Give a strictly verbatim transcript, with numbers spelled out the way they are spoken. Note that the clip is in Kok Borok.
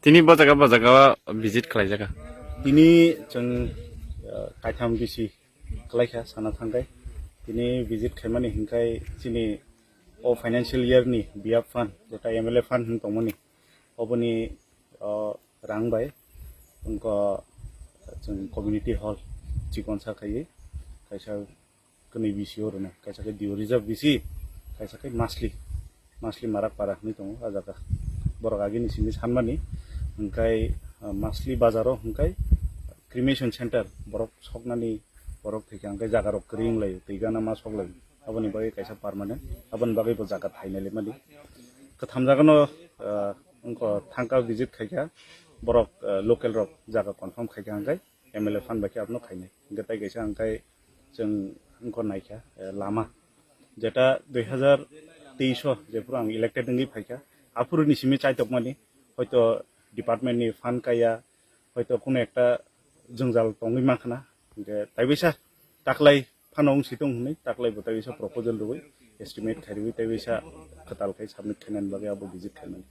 Tini bo jaga, bo jaga visit khlai jaga. Tini chwng, uh, kaitham bisi khlai kha sana thangkai. Tini visit khaimani hinkai chini o financial year ni biap fund, jeta M L A fund hin tongmani, oboni, uh, rang bai wngkha chwng community hall chikon sa khai kaisa kwnwi bisi o rwna, kaisa khe Dio Reserve bisi, kaisa khe Masli, Masli Marak Para hinwi tongo a jaga. Borok agini simi sanmani, hwnkhe, ah, Masli bazaro hwnkhe cremation center borok soknani, borok thwikha hwnkhe jaga rok kwrwi wng laio, twi gana ma sok laio. Aboni bagwi kaisa permanent, aboni bagwi bo jaga thainai limani. Kwtham jagano, ah, wngkha thangka visit khaikha, borok, ah, local rok jaga confirm khaikha hwnkhe M L A fund bai khe abono khainai. Hwnkhe tai kaisa hwnkhe chwng wngkha naikha, eh, lama. Jeta dui hazar teis o jephuru ang elected wngwi phaikha, aphuru ni simi chaitokmani, hoito department ni fund kaya, hoito kuno ekta jwngjal tongwi mankhana. Hwnkhe tai bisa taklai phano wngsi tong hwnwi, taklai bo tai bisa proposal rwui, estimate khairwi, tai bisa kwtal khai submit khainani bagwi abo visit khainani.